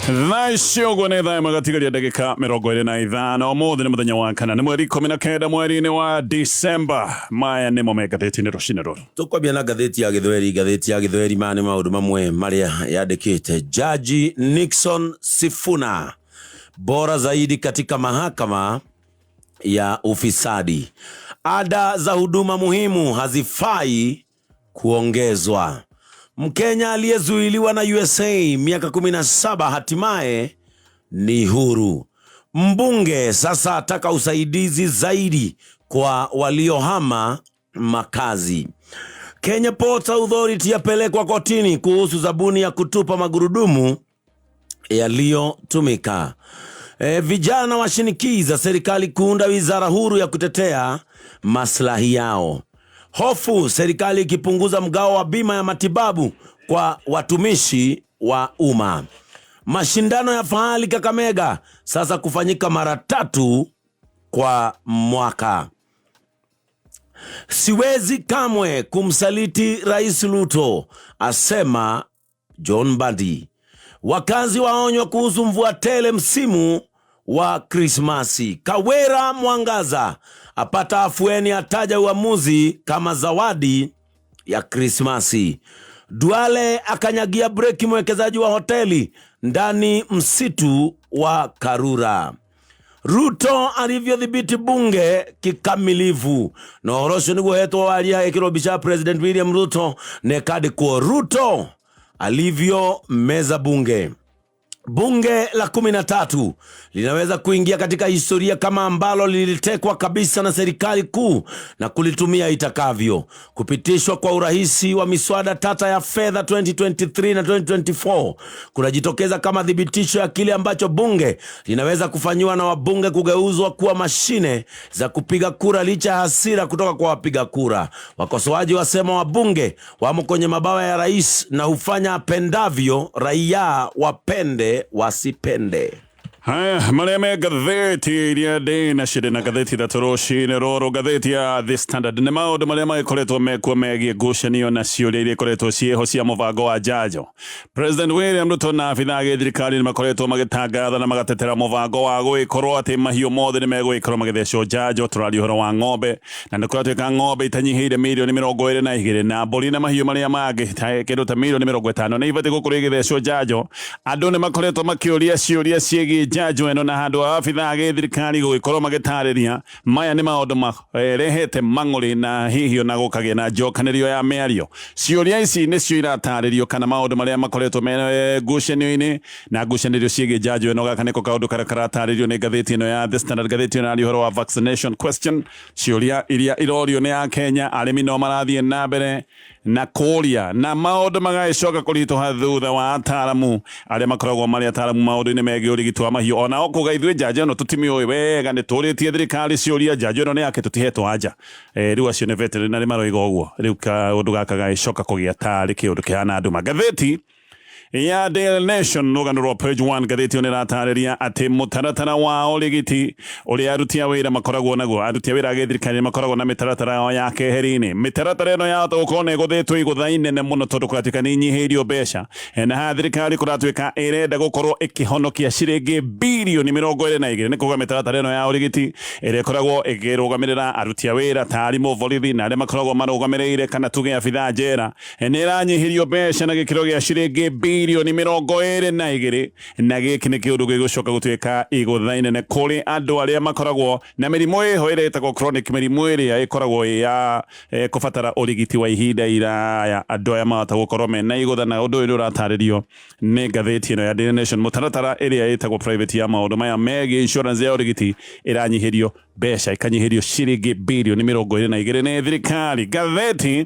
Thaa ici ũguo nĩ thaa ĩmwe gatigaria ndagĩka 25. Ũmũthĩ nĩ mũthenya wa kana, nĩ mweri 19 mweri-inĩ wa Disemba. Maya nĩmo me ngathĩti-inĩ rũcinĩ rũrũ. Tũkwambia na ngathĩti ya Gĩthweri. Ngathĩti ya Gĩthweri, maya nĩ maũndũ mamwe marĩa yandĩkĩte. Jaji Nixon Sifuna bora zaidi katika mahakama ya ufisadi. Ada za huduma muhimu hazifai kuongezwa. Mkenya aliyezuiliwa na USA miaka 17 hatimaye ni huru. Mbunge sasa ataka usaidizi zaidi kwa waliohama makazi. Kenya Ports Authority yapelekwa kotini kuhusu zabuni ya kutupa magurudumu yaliyotumika. Vijana washinikiza serikali kuunda wizara huru ya kutetea maslahi yao. Hofu serikali ikipunguza mgao wa bima ya matibabu kwa watumishi wa umma. Mashindano ya fahali Kakamega sasa kufanyika mara tatu kwa mwaka. Siwezi kamwe kumsaliti Rais Ruto, asema John Mbadi. Wakazi waonywa kuhusu mvua tele msimu wa Krismasi. Kawera Mwangaza apata afueni, ataja uamuzi kama zawadi ya Krismasi. Duale akanyagia breki mwekezaji wa hoteli ndani msitu wa Karura. Ruto alivyodhibiti bunge kikamilifu. Na ũhoro ũcio nĩguo hetwo waria ĩkĩrwo mbica ya President William Ruto na ĩkandĩkwo Ruto alivyo meza bunge. Bunge la 13 linaweza kuingia katika historia kama ambalo lilitekwa kabisa na serikali kuu na kulitumia itakavyo. Kupitishwa kwa urahisi wa miswada tata ya fedha 2023 na 2024 kunajitokeza kama thibitisho ya kile ambacho bunge linaweza kufanyiwa na wabunge kugeuzwa kuwa mashine za kupiga kura licha ya hasira kutoka kwa wapiga kura. Wakosoaji wasema wabunge wamo kwenye mabawa ya rais na hufanya apendavyo, raia wapende wasipende. Haya marĩa me ngathĩti iria ndĩ nacio, ndĩ na ngathĩti ithatũ rũcinĩ rũrũ. Ngathĩti ya The Standard, nĩ maũndũ marĩa magĩkoretwo mekuo megiĩ ngucanio na ciũria iria ikoretwo ciĩho cia mũbango wa njanjo. President William Ruto na abithaa a gĩthirikari nĩ makoretwo magĩtangatha na magatetera mũbango wa gũgĩkorwo atĩ mahiũ mothe nĩ megũgĩkorwo magĩthecwo njanjo. Tũraria ũhoro wa ng'ombe, na nĩ kũratuĩka ng'ombe itanyihĩire mirioni 22 na mbũri na mahiũ marĩa mangĩ kĩndũ ta mirioni 50 nĩ ibatiĩ gũkorwo igĩthecwo njanjo. Andũ nĩ makoretwo makĩũria ciũria ciĩgiĩ njanjo ĩno, na handũ ha abithaa a gĩthirikari gũgĩkorwo magĩtarĩria, maya nĩ maũndũ marehete mang'ũrĩ na hihi ona gũkagĩa na njokanĩrio ya mĩario. Ciũria ici nĩcio iratarĩrio kana maũndũ marĩa makoretwo me ngucanio-inĩ na ngucanĩrio ciĩgiĩ njanjo ĩno. Gaka nĩko kaũndũ karĩa karatarĩrio nĩ ngathĩti ĩno ya The Standard. Ngathĩti ĩno yaria ũhoro wa vaccination question, ciũria iria irorio nĩ Akenya. Arĩmi no marathiĩ na mbere na kũria, na maũndũ magagĩcoka kũritũha thutha wa ataramu arĩa makoragwo marĩ ataramu maũndũ-inĩ megiĩ ũrigiti wa mahiũ onao kuga ithuĩ njanjo ĩno tũtimĩũĩ wega, nĩ tũrĩtie thirikari ciũria, njanjo ĩno nĩ yake, tũtihetwo anja. Rĩu acio nĩ veterinary maroiga ũguo. Rĩu kaũndũ gaka gagĩcoka kũgĩa tarĩ kĩũndũ kĩhana nduma. Ngathĩti ya Daily Nation, rũgano rwa page 1, ngathĩti ĩyo nĩratarĩria atĩ mũtaratara wa ũrigiti ũrĩa aruti a wĩra makoragwo naguo, aruti a wĩra a gĩthirikari nĩ makoragwo na mĩtaratara yao ya keheri-inĩ. Mĩtaratara ĩno yahota gũkorwo nĩ ĩgũthĩtwo igũtha inene mũno tondũ kũratuĩka nĩ inyihĩirio mbeca. Na haha thirikari kũratuĩka ĩrenda gũkorwo ĩkĩhonokia ciringi birioni 22. Nĩ kuga mĩtaratara ĩno ya ũrigiti ĩrĩa ĩkoragwo ĩkĩrũgamĩrĩra aruti a wĩra ta arimũ, borithi na arĩa makoragwo marũgamĩrĩire kana tuge abithaa njera nĩ ĩranyihĩrio mbeca na gĩkĩro gĩa ciringi birioni 22, na gĩkĩ nĩ kĩũndũ gĩgũcoka gũtuĩka igũtha inene kũrĩ andũ arĩa makoragwo na mĩrimũ ĩho ĩrĩa ĩtagwo chronic, mĩrimũ ĩrĩa ĩkoragwo ĩ ya kũbatara ũrigiti wa ihinda iraya. Andũ aya mahota gũkorwo mena igũtha, na ũndũ ũyũ nĩ ũratarĩrio nĩ ngathĩti ĩno ya Daily Nation. Mũtaratara ĩrĩa ĩtagwo private ya maũndũ maya megiĩ insurance ya ũrigiti ĩranyihĩrio mbeca, ĩkanyihĩrio ciringi birioni 22 nĩ thirikari. Ngathĩti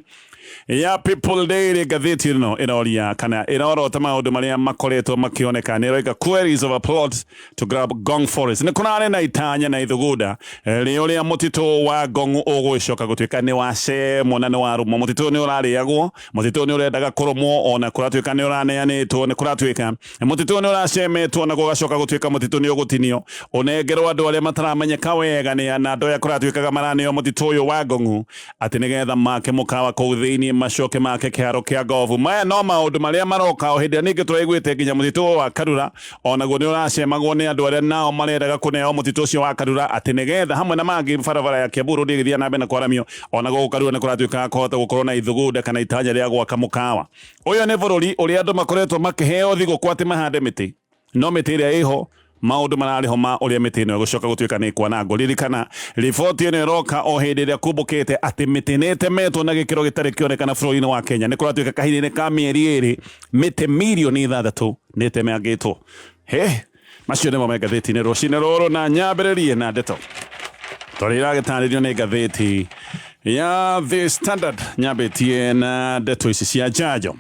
ya People Daily, ngathĩti ĩno ĩroria kana ĩrorota maũndũ marĩa makoretwo makĩoneka. Nĩ ĩroiga queries of a plot to grab Ngong Forest. Nĩ kũrarĩ na itanya na ithugunda rĩ ũrĩa mũtitũ wa Ngong ũgũgĩcoka gũtuĩka nĩ wacemwo na nĩ warũmwo. Mũtitũ nĩ ũrarĩagwo, mũtitũ nĩ ũrendaga kũrũmwo, ona kũratuĩka nĩ ũraneanĩtwo. Nĩ kũratuĩka mũtitũ nĩ ũracemetwo na gũgacoka gũtuĩka mũtitũ nĩ ũgũtinio ũnengerwo andũ arĩa mataramenyeka wega nĩ na andũ aya kũratuĩkaga maraneo mũtitũ ũyũ wa Ngong'u atĩ nĩgetha make mũkawa kũu thĩinĩ. Thĩinĩ macoke make kĩharo kĩa gobu. Maya no maũndũ marĩa maroka o hĩndĩ ĩrĩa ningĩ tũraiguĩte nginya mũtitũ wa Karura onaguo nĩ ũracemagwo nĩ andũ arĩa nao marendaga kũneo mũtitũ ũcio wa Karura atĩ nĩgetha hamwe na mangĩ barabara ya Kiambu Road ĩgĩthiĩ na mbere na kwaramio ona gũkũ Karura nĩ kũratuĩka kũhota gũkorwo na ithugunda kana itanya rĩa gwaka mũkawa. Ũyũ nĩ bũrũri ũrĩa andũ makoretwo makĩheo thigũkũ atĩ mahande mĩtĩ no mĩtĩ ĩrĩa ĩho maũndũ mararĩ ho ma ũrĩa mĩtĩ ĩno ĩgũcoka gũtuĩka nĩ ĩkwanangwo. Ririkana riboti ĩno ĩroka o hĩndĩ ĩrĩa kumbũkĩte atĩ mĩtĩ nĩ ĩtemetwo na gĩkĩro gĩtarĩ kĩonekana bũrũri-inĩ wa Kenya. Nĩ kũratuĩka kahinda-inĩ ka mĩeri 2 mĩtĩ mirioni 6 nĩ ĩtemangĩtwo. He macio nĩmo me ngathĩti-inĩ rũcinĩ rũrũ, na nyambĩrĩrie na ndeto tondũ iragĩtarĩrio nĩ ngathĩti ya The Standard. Nyambĩtie na ndeto ici cia njanjo.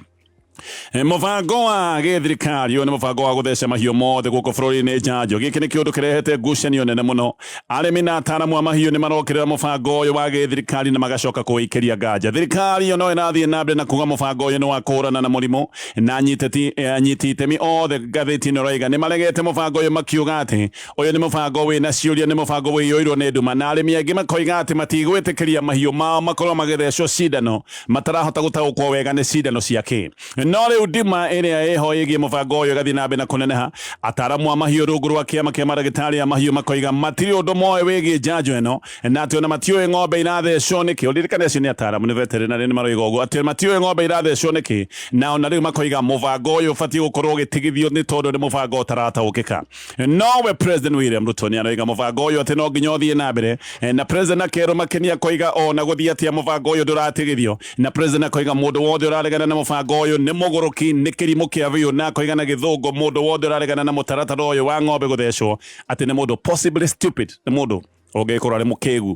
Mũbango wa gĩthirikari ũyũ nĩ mũbango wa gũtheca mahiũ mothe gũkũ bũrũri-inĩ njanjo. Gĩkĩ nĩ kĩũndũ kĩrehete ngucanio nene mũno. Arĩmi na ataaramu a mahiũ nĩ marokĩrĩra mũbango ũyũ wa gĩthirikari na magacoka kũwĩikĩria nganja. Thirikari yo no ĩrathiĩ na mbere na kuga mũbango ũyũ nĩ wa kũhũrana na mũrimũ, na anyiti itemi othe ngathĩti ĩno ĩroiga nĩ maregete mũbango ũyũ, makiuga atĩ ũyũ nĩ mũbango wĩna ciũria, nĩ mũbango wĩiyũirwo nĩ nduma, na arĩmi aingĩ makoiga atĩ matigwĩtĩkĩria mahiũ mao makorwo magĩthecwo cindano matarahota gũtaũkwo wega nĩ cindano cia kĩ. No rĩu ndima ĩrĩa ĩho ĩgiĩ mũbango ũyũ ĩgathiĩ na mbere na kũneneha. Ataaramu a mahiũ rungu rwa kĩama kĩa maragĩtarĩ a mahiũ makoiga matirĩ ũndũ moĩ wĩgiĩ njanjo ĩno, na atĩ ona matiũĩ ng'ombe irathecwo nĩkĩ. Ũririkane acio nĩ ataaramu, nĩ veterinary, nĩ maroiga ũguo atĩ matiũĩ ng'ombe irathecwo nĩkĩ, na ona rĩu makoiga mũbango ũyũ ũbatiĩ gũkorwo ũgĩtigithio nĩ tondũ nĩ mũbango ũtarataũkĩka. Nowe President William Ruto nĩ aroiga mũbango ũyũ atĩ no nginya ũthiĩ na mbere, na President akerwo makenia akoiga ona gũthiĩ atĩa mũbango ũyũ ndũratigithio, na President akoiga mũndũ wothe ũraregana na mũbango ũyũ nĩ mũgũrũki, nĩ kĩrimũ kĩa biũ, na akoiga na gĩthũngũ mũndũ wothe ũraregana na mũtaratara ũyũ wa ng'ombe gũthecwo atĩ nĩ mũndũ possibly stupid, nĩ mũndũ ũngĩkorwo arĩ mũkĩgu,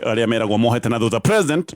arĩa meragwo mohete na thutha. President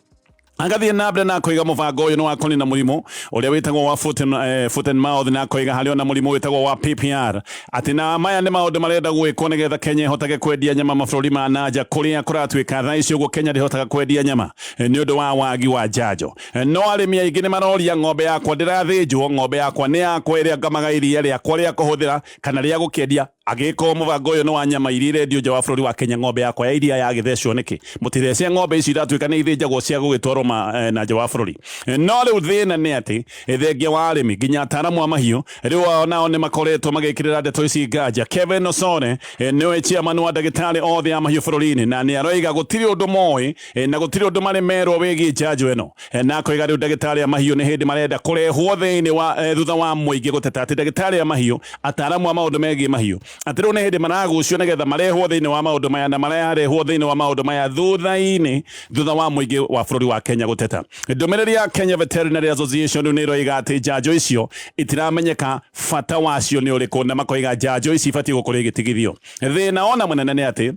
agathiĩ na mbere na akoiga mũbango ũyũ nĩ wa kũnina mũrimũ ũrĩa wĩtagwo wa foot and mouth, na akoiga harĩ ona mũrimũ wĩtagwo wa PPR, atĩ na maya nĩ maũndũ marenda gwĩkwo nĩgetha Kenya ĩhotage kwendia nyama mabũrũri ma nanja, kũrĩa kũratuĩka thaa ici ũguo Kenya ndĩhotaga kwendia nyama nĩ ũndũ wa wagi wa njanjo. No arĩmi aingĩ nĩ maroria, ng'ombe yakwa ndĩrathĩnjwo, ng'ombe yakwa nĩ yakwa ĩrĩa ngamaga iria rĩakwa rĩa kũhũthĩra kana rĩa gũkĩendia. Angĩkorwo mũbango ũyũ nĩ wa nyama iria irendio nja wa bũrũri wa Kenya, ng'ombe yakwa ya iria yagĩthecwo nĩkĩ? Mũtithece ng'ombe ici iratuĩka nĩ ithĩnjagwo cia gũgĩtwarwo na nja wa bũrũri. No rĩu thĩna nĩ atĩ thengia wa arĩmi nginya ataaramu a mahiũ rĩu ao nao nĩ makoretwo magĩkĩrĩra ndeto ici nganja. Kevin Osore nĩwe chairman wa ndagĩtarĩ othe a mahiũ bũrũri-inĩ, na nĩ aroiga gũtirĩ ũndũ moĩ na gũtirĩ ũndũ marĩ merwo wĩgiĩ njanjo ĩno, na akoiga rĩu ndagĩtarĩ a mahiũ nĩ hĩndĩ marenda kũrehwo thĩinĩ wa thutha wa mũingĩ gũteta atĩ ndagĩtarĩ a mahiũ, ataaramu a maũndũ megiĩ mahiũ, atĩ rĩu nĩ hĩndĩ maragucio nĩgetha marehwo thĩinĩ wa maũndũ maya, na mararehwo thĩinĩ wa maũndũ maya thutha-inĩ thutha wa mũingĩ wa bũrũri wa Kenya gũteta. Ndũmĩrĩri ya Kenya Veterinary Association rĩu nĩ ĩroiga atĩ njanjo icio itiramenyeka bata wacio nĩ ũrĩkũ, na makoiga njanjo ici ibatiĩ gũkorwo igĩtigithio. Thĩna ona mũnene nĩ atĩ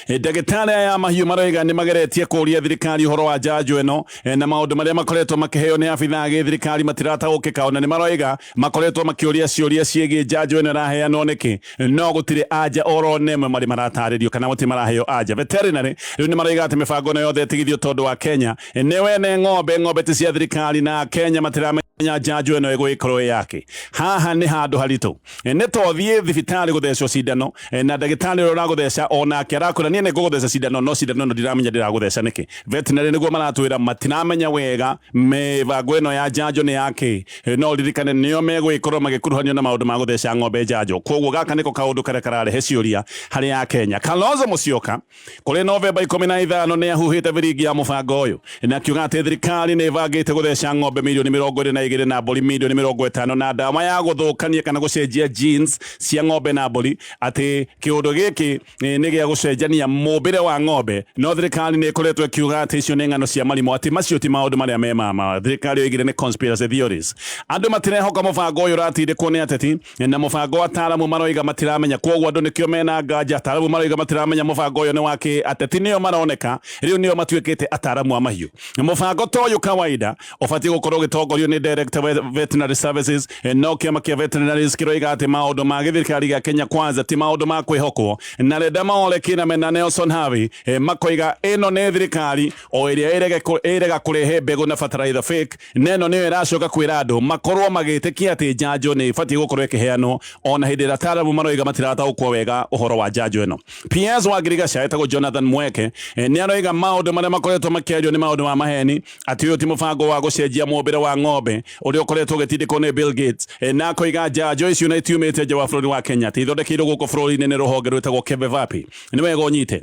ndagĩtarĩ aya a mahiũ maroiga nĩ mageretie kũria thirikari ũhoro wa njanjo ĩno, na maũndũ marĩa makoretwo makĩheo nĩ abithaa a gĩthirikari matirataũkĩka. Ona nĩ maroiga makoretwo makĩũria ciũria ciĩgiĩ njanjo ĩno ĩraheanwo nĩkĩ, no gũtirĩ anja oro nemwe marĩ maratarĩrio kana gũtirĩ maraheo anja. Veterinary rĩu nĩ maroiga atĩ mĩbango ĩno yothe ĩtigithio tondũ wa Kenya nĩ wene ng'ombe, ng'ombe ti cia thirikari, na Kenya matiramenya njanjo ĩno ĩgũgĩkorwo ĩ yake. Haha nĩ handũ haritũ. Nĩ tothiĩ thibitarĩ gũthecwo cindano, na ndagĩtarĩ ũrĩa ũragũtheca onake arakwĩra niĩ nĩ ngũgũtheca cindano, no cindano ĩno ndiramenya ndĩragũtheca nĩkĩ. Veterinary nĩguo maratwĩra matiramenya wega mĩbango ĩno ya njanjo nĩ yakĩ, no ririkane nĩo megũgĩkorwo magĩkuruhanio na maũndũ ma gũtheca ng'ombe njanjo. Koguo gaka nĩko kaũndũ karĩa kararehe ciũria harĩ Akenya. Kalonzo Musyoka kũrĩ Novemba 15 nĩ ahuhĩte biringi ya mũbango ũyũ na akiuga atĩ thirikari nĩ ĩbangĩte gũtheca ng'ombe mirioni 22 na mbũri mirioni 50 na ndawa ya gũthũkania kana gũcenjia genes cia ng'ombe na mbũri, atĩ kĩũndũ gĩkĩ nĩ gĩa gũcenjania mũmbĩre wa ng'ombe. No thirikari nĩ ĩkoretwo ĩkiuga atĩ icio nĩ ng'ano cia marimũ, atĩ macio ti maũndũ marĩa me mama. Thirikari yoigire nĩ conspiracy theories. Andũ matirehoka mũbango ũyũ ũratindĩkwo nĩ ateti, na mũbango ataaramu maroiga matiramenya, koguo andũ nĩkĩo mena nganja. Ataaramu maroiga matiramenya mũbango ũyũ nĩ wakĩ. Ateti nĩo maroneka rĩu nĩo matuĩkĩte ataaramu a mahiũ. Mũbango ta ũyũ kawaida ũbatiĩ gũkorwo ũgĩtongorio nĩ director Director wa Veterinary Services. No kĩama kĩa veterinaries kĩroiga atĩ maũndũ ma gĩthirikari gĩa Kenya Kwanza ti maũndũ ma kwĩhokwo, na Leda Maole Kiname na Nelson Havi makoiga ĩno nĩ thirikari o ĩrĩa ĩrega kũrehe mbegũ na bataraitha fake, na ĩno nĩyo ĩracoka kwĩra andũ makorwo magĩtĩkia atĩ njanjo nĩ ĩbatiĩ gũkorwo ĩkĩheanwo ona hĩndĩ ĩrĩa ataaramu maroiga matirataũkwo wega ũhoro wa njanjo ĩno. PS wa Ngirigaca etagwo Jonathan Mweke nĩ aroiga maũndũ marĩa makoretwo makĩario nĩ maũndũ ma maheni, atĩ ũyũ ti mũbango wa gũcenjia mũmbĩre wa ng'ombe ũrĩa ũkoretwo ũgĩtindĩkwo nĩ Bill Gates, na akoiga njanjo icio na itiumĩte nja wa bũrũri wa Kenya, atĩ ithondekeirwo gũkũ bũrũri-inĩ nĩ rũhonge rwĩtagwo Kevevapi. Nĩ wega ũnyite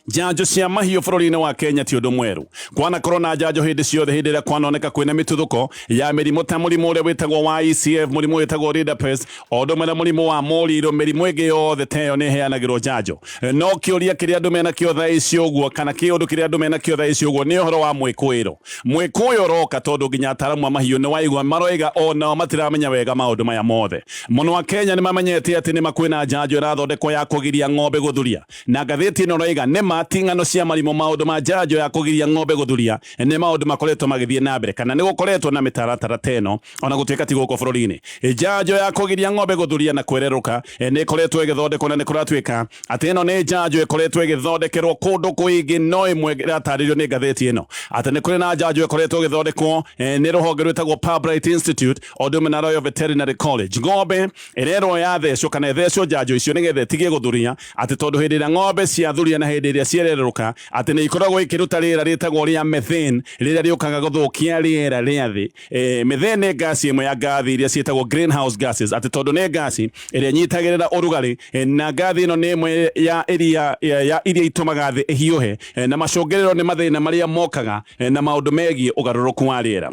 njanjo cia mahiũ bũrũri-inĩ wa Kenya ti ũndũ mwerũ. Kwanakorwo na njanjo hĩndĩ ciothe hĩndĩ ĩrĩa kwanoneka kwĩna mĩtuthũko ya mĩrimũ ta mũrimũ ũrĩa wĩtagwo wa ECF, mũrimũ wĩtagwo Rinderpest, o ũndũ ũmwe na mũrimũ wa mũrirũ. Mĩrimũ ĩngĩ yothe ta ĩyo nĩ ĩheanagĩrwo njanjo. No kĩũria kĩrĩa andũ menakĩo thaa ici ũguo, kana kĩũndũ kĩrĩa andũ menakĩo thaa ici ũguo, nĩ ũhoro wa mwĩkũĩro. Mwĩkũĩro ũroka tondũ nginya ataaramu a mahiũ nĩ waigua maroiga onao matiramenya wega maũndũ maya mothe. Mũno a Kenya nĩ mamenyete atĩ nĩ makwĩna njanjo ĩrathondekwo ya kũgiria ng'ombe gũthuria, na ngathĩti ĩno ĩroiga nĩ ma ti ng'ano cia marimũ. Maũndũ ma njanjo ya kũgiria ng'ombe gũthuria nĩ maũndũ makoretwo magĩthiĩ na mbere, kana nĩ gũkoretwo na mĩtaratara ta ĩno ona gũtuĩka ti gũkũ bũrũri-inĩ. Njanjo ya kũgiria ng'ombe gũthuria na kwererũka nĩ ĩkoretwo ĩgĩthondekwo, na nĩ kũratuĩka atĩ ĩno nĩ njanjo ĩkoretwo ĩgĩthondekerwo kũndũ kũingĩ, no ĩmwe ĩratarĩrio nĩ ngathĩti ĩno atĩ nĩ kũrĩ na njanjo ĩkoretwo ĩgĩthondekwo nĩ rũhonge rwĩtagwo Pirbright Institute o ũndũ ũmwe na Royal Veterinary College. Ng'ombe ĩrerwo yathecwo kana ĩthecwo njanjo icio nĩgetha ĩtige gũthuria, atĩ tondũ hĩndĩ ĩrĩa ng'ombe ciathuria na hĩndĩ ĩrĩa ciererũka, atĩ nĩ ikoragwo ikĩruta rĩera rĩtagwo rĩa methane, rĩrĩa rĩũkaga gũthũkia rĩera rĩa thĩ. Methane nĩ ngasi ĩmwe ya ngathi iria ciĩtagwo greenhouse gases, atĩ tondũ nĩ ngasi ĩrĩa ĩnyitagĩrĩra ũrugarĩ, na ngathi ĩno nĩ ĩmwe ya iria ya iria itũmaga thĩ ĩhiũhe, na macũngĩrĩro nĩ mathĩna marĩa mokaga na maũndũ megiĩ ũgarũrũku wa rĩera.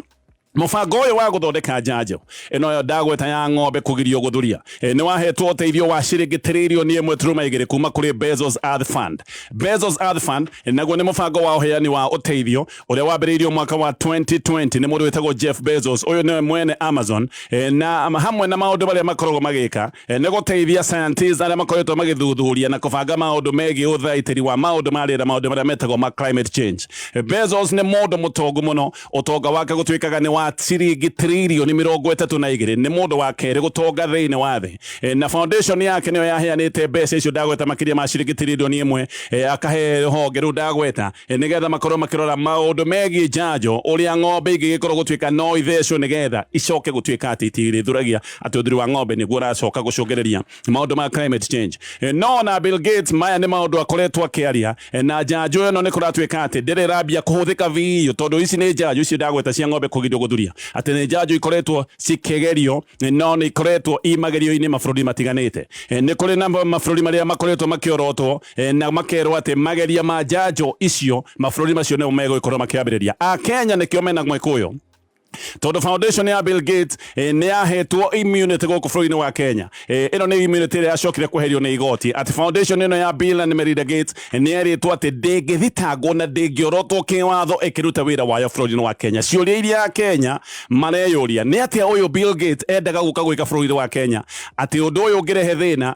Mũbango ũyũ wa gũthondeka njanjo ĩno yo ndagweta ya ng'ombe kũgirio gũthuria nĩ wahetwo ũteithio wa ciringi 1.2 trillion kuma kũrĩ Bezos Earth Fund. Bezos Earth Fund naguo nĩ mũbango wa ũheani wa ũteithio ũrĩa wambĩrĩirio mwaka wa 2020 nĩ mũndũ wĩtagwo Jeff Bezos. Ũyũ nĩwe mwene Amazon, na hamwe na maũndũ marĩa makoragwo magĩka nĩ gũteithia scientists arĩa makoretwo magĩthuthuria na kũbanga maũndũ megiĩ ũthaitĩri wa maũndũ ma rĩera, maũndũ marĩa metagwo ma climate change. Bezos nĩ mũndũ mũtongu mũno, ũtonga wake gũtuĩkaga nĩ wa ciringi 32 trillion, nĩ mũndũ wa kerĩ gũtonga thĩinĩ wa thĩ. Na foundation yake nĩyo yaheanĩte mbeca icio ndagweta, makĩria ma ciringi 1 trillion, akahe rũhonge rũu ndagweta nĩgetha makorwo makĩrora maũndũ megiĩ njanjo, ũrĩa ng'ombe ingĩgĩkorwo gũtuĩka no ithecwo nĩgetha icoke gũtuĩka atĩ itirĩthuragia, atĩ ũthuri wa ng'ombe nĩguo ũracoka gũcũngĩrĩria maũndũ ma climate change. No na Bill Gates, maya nĩ maũndũ akoretwo akĩaria, na njanjo ĩno nĩ kũratuĩka atĩ ndĩrĩ ĩrambia kũhũthĩka biũ, tondũ ici nĩ njanjo icio ndagweta cia ng'ombe kũgirio gũthuria, atĩ nĩ njanjo ikoretwo cikĩgerio, no nĩ ikoretwo i magerio-inĩ mabũrũri matiganĩte. Nĩ kũrĩ na mabũrũri marĩa makoretwo makĩorotwo na makerwo atĩ mageria ma njanjo icio mabũrũri macio nĩmo megũgĩkorwo makĩambĩrĩria. A Kenya nĩkĩo mena mwĩkũyo, tondũ foundation ya Bill Gates nĩ yahetwo immunity gũkũ bũrũri-inĩ wa Kenya. Ĩno nĩ immunity ĩrĩa yacokire kweherio nĩ igoti, atĩ foundation ĩno ya Bill and Melinda Gates nĩ yerĩtwo atĩ ndĩngĩthitangwo na ndĩngĩorotwo kĩwatho ĩkĩruta wĩra wayo bũrũri-inĩ wa Kenya. Ciũria iria Kenya mareyũria nĩ atĩa ũyũ Bill Gates endaga gũka gwĩka bũrũri-inĩ wa Kenya, atĩ ũndũ ũyũ ũngĩrehe thĩna,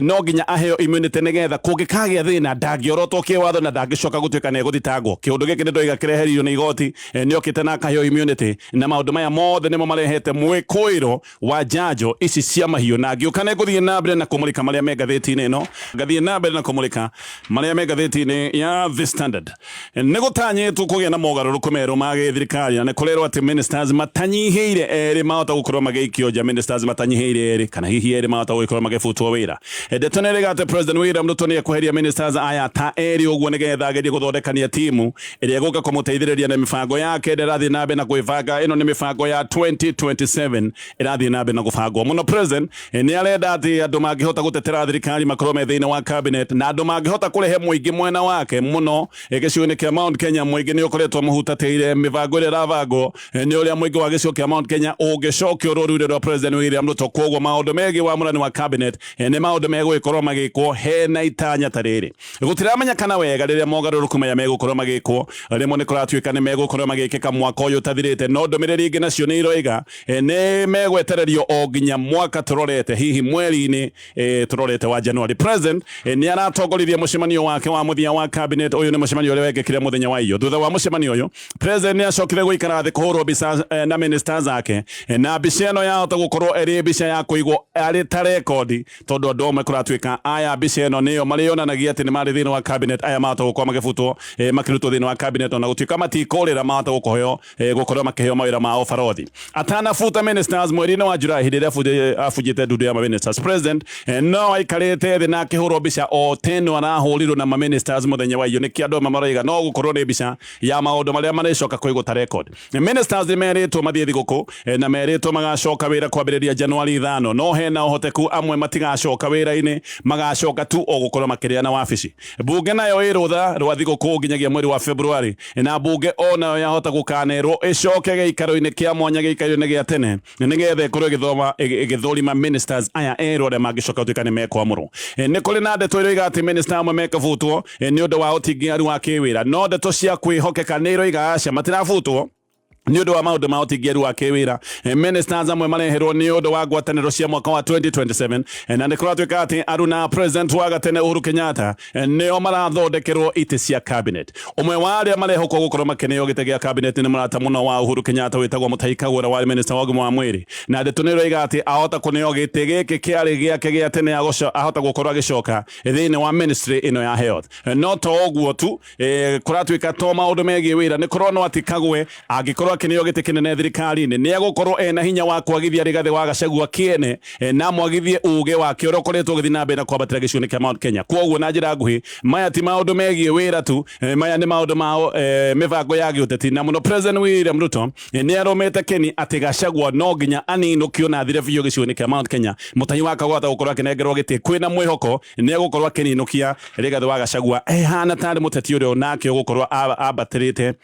no nginya aheo immunity nĩgetha kũngĩkagĩa thĩna ndangĩorotwo kĩwatho na ndangĩcoka gũtuĩka nĩ egũthitangwo. Kĩũndũ gĩkĩ nĩ ndoiga kĩreheririo nĩ igoti, nĩ okĩte na akaheo immunity, na maũndũ maya mothe nĩmo marehete mwĩkũĩro wa njanjo ici cia mahiũ. Na ngĩũka nĩ ngũthiĩ na mbere na kũmũrĩka marĩa me ngathĩti-inĩ ĩno, ngathiĩ na mbere na kũmũrĩka marĩa me ngathĩti-inĩ ya The Standard. Nĩ gũtanyĩtwo kũgĩa na mogarũrũku merũ ma gĩthirikari, na nĩ kũrerwo atĩ ministers matanyihĩire erĩ mahota gũkorwo magĩikio nja, ministers matanyihĩire erĩ kana hihi erĩ mahota gũkorwo magĩbutwo wĩra. Ndeto nĩ ĩrĩga atĩ President William Ruto nĩ ekweheria ministers aya ta erĩ ũguo nĩgetha agerie gũthondekania timu ĩrĩa ĩgũka kũmũteithĩrĩria na mĩbango yake ĩrĩa ĩrathiĩ na mbere na kwĩbanga. Ĩno nĩ mĩbango ya 2027 ĩrathiĩ na mbere na gũbangwo mũno. President nĩ arenda atĩ andũ mangĩhota gũtetera thirikari makorwo me thĩinĩ wa cabinet, na andũ mangĩhota kũrehe mũingĩ mwena wake mũno. Gĩcigo-inĩ kĩa Mount Kenya mũingĩ nĩ ũkoretwo mũhutatĩire mĩbango ĩrĩa ĩrabangwo, nĩ ũrĩa mũingĩ wa gĩcigo kĩa Mount Kenya ũngĩcokio rũũru-inĩ rwa President William Ruto. Koguo maũndũ megiĩ wamũrani wa cabinet nĩ maũndũ megũgĩkorwo magĩkwo hena itanya ta rĩrĩ. Gũtiramenyekana wega rĩrĩa mogarũrũku maya megũkorwo magĩkwo. Rĩmwe nĩ kũratuĩka nĩ megũkorwo magĩkĩka mwaka ũyũ ũtathirĩte, no Ndũmĩrĩri ingĩ nacio nĩ iroiga nĩ megwetererio o nginya mwaka tũrorete, hihi mweri-inĩ tũrorete wa January. President nĩ aratongoririe mũcemanio wake wa mũthia wa cabinet. Ũyũ nĩ mũcemanio ũrĩa wekĩkire mũthenya wa iyo. Thutha wa mũcemanio ũyũ, President nĩ acokire gũikara thĩ kũhũrwo mbica na ministers ake, na mbica ĩno yahota gũkorwo ĩrĩ mbica ya kũigwo arĩ ta rekondi, tondũ andũ amwe kũratuĩka aya mbica ĩno nĩyo marĩonanagia atĩ nĩ marĩ thĩinĩ wa cabinet. Aya mahota gũkorwo magĩbutwo, makĩrutwo thĩinĩ wa cabinet, ona gũtuĩka matikũrĩra, mahota gũkũheo gũkorwo makĩheo mawĩra ma ũbarothi. Atanabuta ministers mweri-inĩ wa July, hĩndĩ ĩrĩa abunjĩte ndundu ya ministers, President no aikarĩte thĩ na akĩhũrwo mbica o teno arahũrirwo na ma-ministers mũthenya wa iyo. Nĩkĩo andũ amwe maroiga no gũkorwo nĩ mbica ya maũndũ marĩa marĩcoka kũigwo ta record. Ministers nĩ merĩtwo mathiĩ thigũkũ, na merĩtwo magacoka wĩra kwambĩrĩria Januari 5, no hena ũhoteku amwe matigacoka wĩra-inĩ, magacoka tu o gũkorwo makĩrĩa na wabici. Bunge nayo ĩ rũtha rwa thigũkũ nginyagia mweri wa February, na bunge o nayo yahota gũkanerwo ĩcoke gĩikaro-inĩ kĩa mwanya, gĩikaro-inĩ gĩa tene, nĩgetha ĩkorwo ĩgĩthoma ĩgĩthũrima ministers aya erũ arĩa mangĩcoka gũtuĩka nĩ mekwamũrwo. Nĩ kũrĩ na ndeto iroiga atĩ minister amwe mekabutwo nĩ ũndũ wa ũtingiaru wa kĩwĩra, no ndeto cia kwĩhokeka nĩ iroiga aca, matirabutwo nĩ ũndũ wa maũndũ ma ũtingiaru wa kĩwĩra. Ministers amwe mareherwo nĩ ũndũ wa ngwatanĩro cia mwaka wa 2027, na nĩ kũratuĩka atĩ aruna President wa gatene Uhuru Kenyatta nĩo marathondekerwo itĩ cia cabinet. Ũmwe wa arĩa marehokwo gũkorwo makĩneo gĩtĩ gĩa cabinet nĩ mũrata mũno wa Uhuru Kenyatta wĩtagwo Mutahi Kagwe, ũrĩa warĩ minister wa ũgima wa mwĩrĩ, na ndeto nĩ ĩroiga atĩ ahota kũneo gĩtĩ gĩkĩ kĩarĩ gĩake gĩa tene, ahota gũkorwo agĩcoka thĩinĩ wa ministry ĩno ya health. No to ũguo tu, kũratuĩka to maũndũ megiĩ wĩra, nĩ kũronwo atĩ Kagwe angĩkorwo akĩneo gĩtĩ kĩnene thirikari-inĩ, nĩ egũkorwo ena hinya wa kwagithia Rigathĩ wa Gachagua kĩene, na mwagithie uge wake ũrĩa ũkoretwo ũgĩthiĩ na mbere na kwambatĩra gĩcigo-inĩ kĩa Mount Kenya. Kwoguo na njĩra nguhĩ, maya ti maũndũ megiĩ wĩra tu, maya nĩ maũndũ ma mĩbango ya gĩũteti, na mũno President William Ruto nĩ arũmĩte kĩni atĩ Gachagua no nginya aninũkio na athire biũ gĩcigo-inĩ kĩa Mount Kenya. Mutahi wa Kagwe gũkorwo akĩnengerwo gĩtĩ, kwĩna mwĩhoko nĩ egũkorwo akĩninũkia Rigathĩ wa Gachagua, ehana tarĩ mũteti ũrĩa onake ũgũkorwo ambatĩrĩte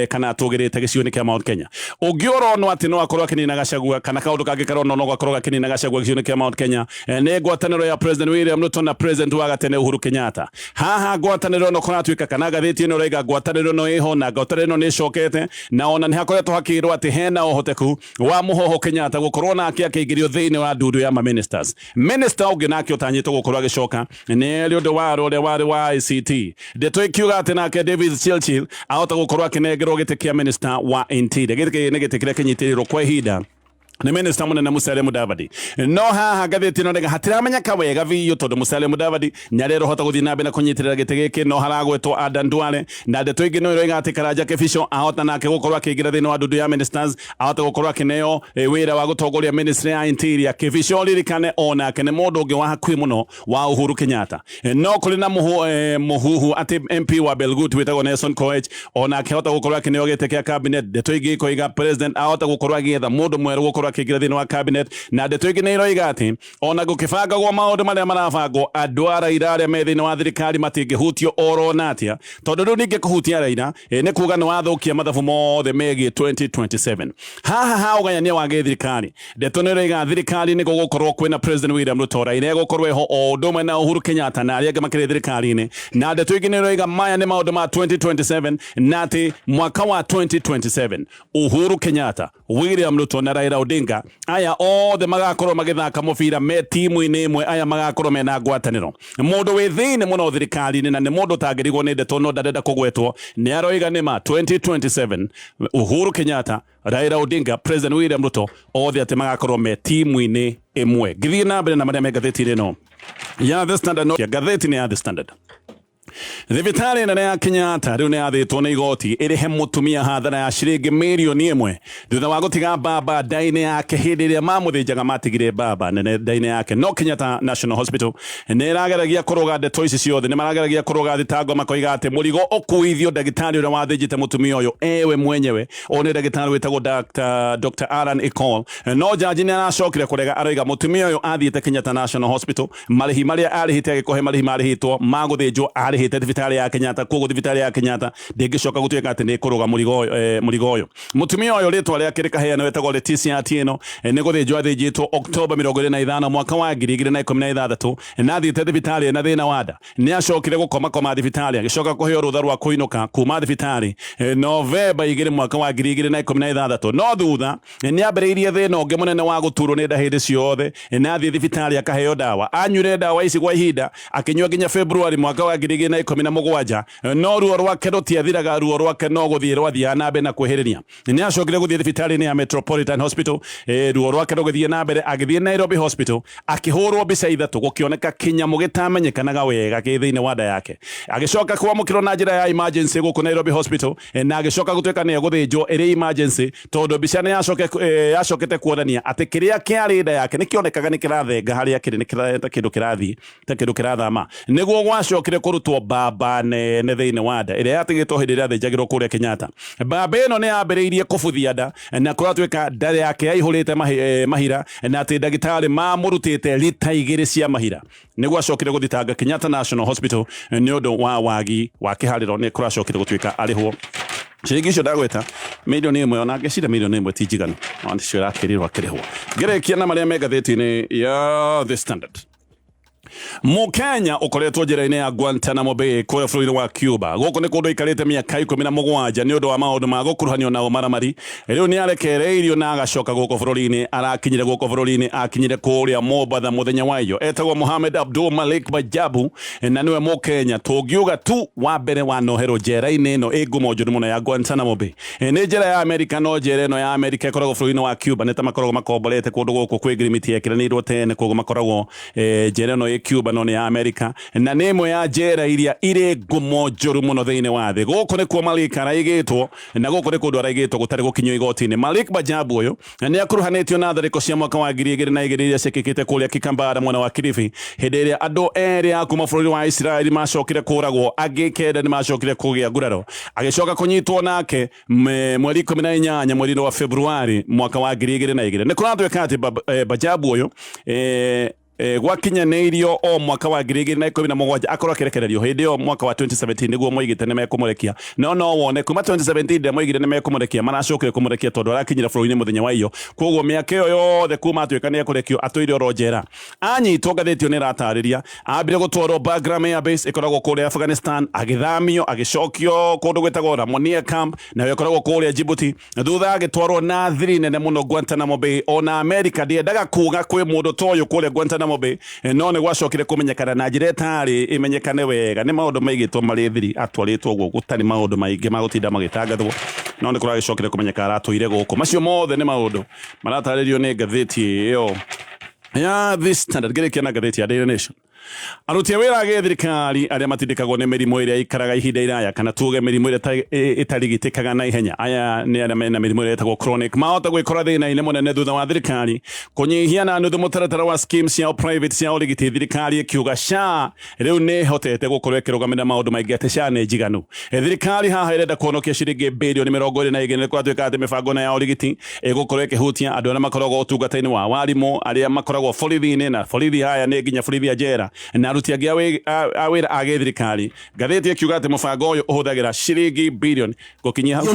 kana atũgĩrĩte gĩcigo-inĩ kĩa Mount Kenya. Ũngĩ ũronwo atĩ no akorwo akĩnina Gachagua, kana kaũndũ kangĩ karonwo no gakorwo gakĩnina Gachagua gĩcigo-inĩ kĩa Mount Kenya, nĩ ngwatanĩro ya President William Ruto na President wa gatene Uhuru Kenyatta. Haha ngwatanĩro ĩno kũratuĩka, kana ngathĩti ĩno ĩroiga ngwatanĩro ĩno ĩho na ngwatanĩro ĩno nĩ ĩcokete, na ona nĩ hakoretwo hakĩrwo atĩ hena ũhoteku wa mũhoho Kenyatta gũkorwo nake akĩingĩrio thĩinĩ wa ndundu ya ma-ministers. Minister ũngĩ nake ũtanyĩtwo gũkorwo agĩcoka nĩ Eliud Owalo, ũrĩa warĩ wa ICT. Ndeto ikiuga atĩ nake David Chirchir ahota gũkorwo akĩnengerwo gĩtĩ kĩa minister wa Interior. Gĩtĩ nĩ gĩtĩ kĩrĩa kĩnyitĩrĩirwo kwa ihinda nĩ minister mũnene Musalia Mudavadi. No haha ngathĩti ĩno rĩga hatiramenyeka wega biũ, tondũ Musalia Mudavadi nĩ arerũhota gũthiĩ na mbere na kũnyitĩrĩra gĩtĩ gĩkĩ, no haragwetwo Adan Duale, na ndeto ingĩ no iroiga atĩ Karanja Kibicho ahota nake gũkorwo akĩingĩra thĩinĩ wa ndundu ya ministers, ahota gũkorwo akĩneo wĩra wa gũtongoria ministry ya Interior. Kibicho, ririkane, onake nĩ mũndũ ũngĩ wa hakuhĩ mũno wa Uhuru Kenyatta. No kũrĩ na mũhuhu atĩ MP wa Belgut wĩtagwo Nelson Koech onake ahota gũkorwo akĩneo gĩtĩ kĩa cabinet. Ndeto ingĩ ikoiga President ahota gũkorwo agĩetha mũndũ mwerũ gũkorwo akĩingĩra thĩinĩ wa cabinet, na ndeto ingĩ nĩ iroiga atĩ ona gũkĩbangagwo maũndũ marĩa marabangwo, andũ a Raila arĩa me thĩinĩ wa thirikari matingĩhutio oro na atĩa, tondũ rĩu ningĩ kũhutia Raila nĩ kuga nĩ wathũkia mathabu mothe megiĩ 2027. Haha ha ũgayania wa gĩthirikari, ndeto nĩ ĩroiga thirikari nĩ gũgũkorwo kwĩna President William Ruto, Raila egũkorwo eho o ũndũ ũmwe na Uhuru Kenyatta na arĩa angĩ makĩrĩ thirikari-inĩ, na ndeto ingĩ nĩ ĩroiga maya nĩ maũndũ ma 2027, na atĩ mwaka wa 2027 Uhuru Kenyatta, William Ruto na Raila Odinga, aya othe magakorwo magĩthaka mũbira me timu-inĩ ĩmwe, aya magakorwo mena ngwatanĩro. Mũndũ wĩ thĩinĩ mũno thirikari-inĩ, na nĩ mũndũ ũtangĩrigwo nĩ ndeto, no ndarenda kũgwetwo, nĩ aroiga nĩma 2027 Uhuru Kenyatta, Raila Odinga, President William Ruto, othe atĩ magakorwo me timu-inĩ ĩmwe. Ngĩthiĩ na mbere na marĩa me ngathĩti-inĩ ĩno ya The Standard, no ngathĩti-inĩ ya The Standard, thibitarĩ nene ya Kenyatta rĩu nĩ yathĩtwo nĩ igoti ĩrĩhe mũtumia hathara ya ciringi mirioni 1 thutha wa gũtiga mbamba nda-inĩ yake hĩndĩ ĩrĩa mamũthĩnjaga. Matigire mbamba nene nda-inĩ yake, no Kenyatta National Hospital nĩ ĩrageragia kũrũga ndeto ici ciothe, nĩ marageragia kũrũga thitango, makoiga atĩ mũrigo ũkuithio ndagĩtarĩ ũrĩa wathĩnjĩte mũtumia ũyũ ewe mwenyewe, ũyũ nĩ ndagĩtarĩ wĩtagwo Dr. Alan Ecol. No jaji nĩ aracokire kũrega, aroiga mũtumia ũyũ athiĩte Kenyatta National Hospital, marĩhi marĩa arĩhĩte, agĩkũhe marĩhi marĩhĩtwo ma gũthĩnjwo, arĩhĩte. arĩhĩte thibitarĩ ya Kenyatta, koguo thibitarĩ ya Kenyatta ndĩngĩcoka gũtuĩka atĩ nĩ ĩkũrũga mũrigo ũyũ, mũrigo ũyũ. Mũtumia ũyũ rĩtwa rĩake rĩkaheanwo etagwo Leticia Atieno, nĩ gũthĩnjwo athĩnjĩtwo Oktoba 25 mwaka wa 2016, na athiĩte thibitarĩ ena thĩna wa nda. Nĩ acokire gũkoma koma thibitarĩ, agĩcoka kũheo rũtha rwa kũinũka kuma thibitarĩ Novemba 2 mwaka wa 2016, no thutha nĩ ambĩrĩirie thĩna ũngĩ mũnene wa gũturwo nĩ nda hĩndĩ ciothe, na athiĩ thibitarĩ akaheo ndawa. Anyuire ndawa ici kwa ihinda, akĩnyua nginya February mwaka wa 2017, no ruo rwake rũtiathiraga, ruo rwake no gũthiĩ rwathiaga na mbere na kwĩhĩrĩria. Nĩ acokire gũthiĩ thibitarĩ-inĩ ya Metropolitan Hospital, ruo rwake rũgĩthiĩ na mbere, agĩthiĩ Nairobi Hospital, akĩhũrwo mbica ithatũ, gũkĩoneka kĩnyamũ gĩtamenyekanaga wega gĩ thĩinĩ wa nda yake. Agĩcoka kwamũkĩrwo na njĩra ya emergency gũkũ Nairobi Hospital, na agĩcoka gũtuĩka nĩ egũthĩnjwo ĩrĩ emergency, tondũ mbica nĩ yacokete kuonania atĩ kĩrĩa kĩarĩ nda yake nĩ kĩonekaga nĩ kĩrathenga harĩa kĩrĩ, nĩ ta kĩndũ kĩrathiĩ, ta kĩndũ kĩrathama. Nĩguo gwacokire kũrutwo mbamba nene thĩinĩ wa nda ĩrĩa yatigĩtwo hĩndĩ ĩrĩa athĩnjagĩrwo kũrĩa Kenyatta. Mbamba ĩno nĩ yambĩrĩirie kũbuthia nda, na kũratuĩka nda yake yaihũrĩte mahira, na atĩ ndagĩtarĩ mamũrutĩte rita 2 cia mahira. Nĩguo acokire gũthitanga Kenyatta National Hospital nĩ ũndũ wa wagi wa kĩharĩro, nĩ kũracokire gũtuĩka arĩhwo ciringi icio ndagweta 1 million, ona ngĩciria 1 million ti njiganu, no nĩcio ĩrakĩrirwo akĩrĩhwo. Ngĩrĩkia na marĩa me ngathĩti-inĩ ya The Standard. Mũkenya ũkoretwo njĩra-inĩ ya Guantanamo Bay kũrĩa bũrũri-inĩ wa Cuba, gũkũ nĩ kũndũ aikarĩte mĩaka 17 nĩ ũndũ wa maũndũ ma gũkuruhanio na ũmaramari, rĩu nĩ arekereirio na agacoka gũkũ bũrũri-inĩ. Arakinyire gũkũ bũrũri-inĩ, akinyire kũrĩa Mombatha mũthenya wa iyo. Etagwo Mohamed Abdul Malik Bajabu, na nĩwe Mũkenya tũngiuga tu wa mbere wanoherwo njera-inĩ ĩno ĩ ngumo njũru mũno ya Guantanamo Bay. Nĩ njera ya Amerika, no njera ĩno ya Amerika ĩkoragwo bũrũri-inĩ wa Cuba, nĩ ta makoragwo makomborete kũndũ gũkũ kwĩ ngirimiti yekĩranĩirwo tene, koguo makoragwo njera ĩno ĩ Cuba no nĩ ya Amerika, na nĩ ĩmwe ya njera iria irĩ ngumo njũru mũno thĩinĩ wa thĩ. Gũkũ nĩkuo Malik araigĩtwo, na gũkũ nĩ kũndũ araigĩtwo gũtarĩ gũkinyio igoti-inĩ. Malik Bajabu ũyũ nĩ akuruhanĩtio na tharĩko cia mwaka wa 2002 iria ciĩkĩkĩte kũrĩa Kikambara mwena wa Kilifi, hĩndĩ ĩrĩa andũ erĩ a kuma bũrũri wa Israeli macokire kũragwo, angĩ 9 nĩ macokire kũgĩa nguraro. Agĩcoka kũnyitwo nake mweri 18 mweri-inĩ wa Februari mwaka wa 2002. Nĩ kũratuĩka atĩ Bajabu ũyũ gwakinyanĩirio o mwaka wa 2017 akorwo akĩrekererio. Hĩndĩ ĩyo mwaka wa 2017 nĩguo moigĩte nĩ mekũmũrekia, no wone kuma 2017 ndĩa moigire nĩ mekũmũrekia, maracokire kũmũrekia tondũ arakinyire bũrũri-inĩ mũthenya wa iyo. Koguo mĩaka ĩyo yothe kuma atuĩka nĩ ekũrekio atũire oro njera. Anyitwo, ngathĩti ĩyo nĩ ĩratarĩria, ambire gũtwarwo Bagram Air Base ĩkoragwo kũrĩa Afghanistan, agĩthamio agĩcokio kũndũ gwĩtagwo Ramonia Camp, nayo ĩkoragwo kũrĩa Djibouti, thutha agĩtwarwo na thiri nene mũno Guantanamo Bay. Ona America ndĩendaga kuga kwĩ mũndũ ta ũyũ kũrĩa Guantanamo Bay, no nĩ gwacokire kũmenyekana na njĩra ĩtarĩ ĩmenyekane wega, nĩ maũndũ maigĩtwo marĩ thiri, atwarĩtwo ũguo gũtarĩ maũndũ maingĩ ma gũtinda magĩtangathwo, no nĩ kũragĩcokire kũmenyeka aratũire gũkũ. Macio mothe nĩ maũndũ maratarĩrio nĩ ngathĩti ĩyo ya The Standard. Ngĩrĩkia na ngathĩti ya Daily Nation, aruti a wĩra a gĩthirikari arĩa matindĩkagwo nĩ mĩrimũ ĩrĩa ikaraga ihinda iraya, kana tuge mĩrimũ ĩrĩa ĩtarigitĩkaga na ihenya, aya nĩ arĩa mena mĩrimũ ĩrĩa ĩtagwo chronic, mahota gwĩkora thĩna-inĩ mũnene thutha wa thirikari kũnyihia na nuthu mũtaratara wa schemes cia private cia ũrigiti. Thirikari ĩkiuga SHA rĩu nĩ ĩhotete gũkorwo ĩkĩrũgamĩrĩra maũndũ maingĩ, atĩ SHA nĩ njiganu. Thirikari haha ĩrenda kũhonokia ciringi 22 bilioni. Nĩ kũratuĩka atĩ mĩbango ĩno ya ũrigiti ĩgũkorwo ĩkĩhutia andũ arĩa makoragwo ũtungata-inĩ wa warimũ, arĩa makoragwo borithi-inĩ, na borithi haya nĩ nginya borithi a njera, na aruti angĩ a wĩra a gĩthirikari. Ngathĩti ĩkiuga atĩ mũbango ũyũ ũhũthagĩra ciringi bilioni gũkinyia hau.